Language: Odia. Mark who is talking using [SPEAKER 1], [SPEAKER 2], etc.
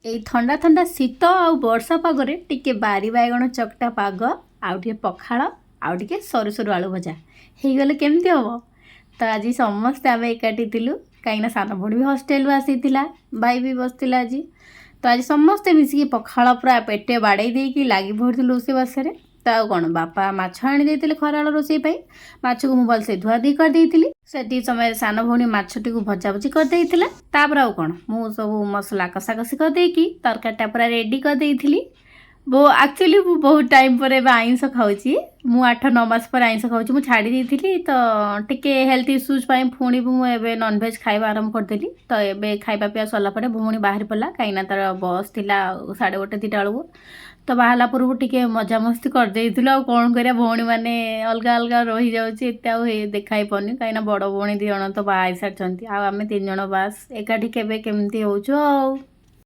[SPEAKER 1] ଏଇ ଥଣ୍ଡା ଥଣ୍ଡା ଶୀତ ଆଉ ବର୍ଷା ପାଗରେ ଟିକେ ବାରି ବାଇଗଣ ଚକଟା ପାଗ, ଆଉ ଟିକେ ପଖାଳ, ଆଉ ଟିକେ ସରୁ ସରୁ ଆଳୁ ଭଜା ହେଇଗଲେ କେମିତି ହେବ? ତ ଆଜି ସମସ୍ତେ ଆମେ ଏକାଠି ଥିଲୁ, କାହିଁକିନା ସାନ ଭଉଣୀ ବି ହଷ୍ଟେଲରୁ ଆସିଥିଲା, ଭାଇ ବି ବସିଥିଲା ଆଜି। ତ ଆଜି ସମସ୍ତେ ମିଶିକି ପଖାଳ ପୁରା ପେଟେ ବାଡ଼େଇ ଦେଇକି ଲାଗି ପଡ଼ିଥିଲୁ ରୋଷେଇବାସରେ। ତ ଆଉ କ'ଣ, ବାପା ମାଛ ଆଣି ଦେଇଥିଲେ ଖରାବେଳ ରୋଷେଇ ପାଇଁ। ମାଛକୁ ମୁଁ ଭଲସେ ଧୁଆଧୁଇ କରିଦେଇଥିଲି। ସେତିକି ସମୟରେ ସାନ ଭଉଣୀ ମାଛଟିକୁ ଭଜାଭୁଜି କରିଦେଇଥିଲା। ତାପରେ ଆଉ କ'ଣ, ମୁଁ ସବୁ ମସଲା କଷାକଷି କରିଦେଇକି ତରକାରୀଟା ପୁରା ରେଡ଼ି କରିଦେଇଥିଲି। ଆକ୍ଚୁଆଲି ମୁଁ ବହୁତ ଟାଇମ୍ ପରେ ଏବେ ଆଇଁଷ ଖାଉଛି। ମୁଁ 8-9 ମାସ ପରେ ଆଇଁଷ ଖାଉଛି। ମୁଁ ଛାଡ଼ି ଦେଇଥିଲି, ତ ଟିକେ ହେଲ୍ଥ ଇସ୍ୟୁଜ୍ ପାଇଁ ପୁଣି ବି ମୁଁ ଏବେ ନନଭେଜ୍ ଖାଇବା ଆରମ୍ଭ କରିଦେଲି। ତ ଏବେ ଖାଇବା ପିଇବା ସରିଲା ପରେ ଭଉଣୀ ବାହାରି ପଡ଼ିଲା, କାହିଁକିନା ତାର ବସ୍ ଥିଲା 1:30 2ଟା ବେଳକୁ। ତ ବାହାରିଲା ପୂର୍ବରୁ ଟିକେ ମଜାମସ୍ତି କରିଦେଇଥିଲୁ। ଆଉ କ'ଣ କରିବା, ଭଉଣୀମାନେ ଅଲଗା ଅଲଗା ରହିଯାଉଛି, ଏତେ ଆଉ ଦେଖା ହେଇପାରୁନି, କାହିଁକିନା ବଡ଼ ଭଉଣୀ 2 ଜଣ ତ ବାହା ହେଇସାରିଛନ୍ତି ଆଉ ଆମେ 3 ଜଣ ବାସ୍ ଏକାଠି କେବେ କେମିତି ହେଉଛୁ ଆଉ।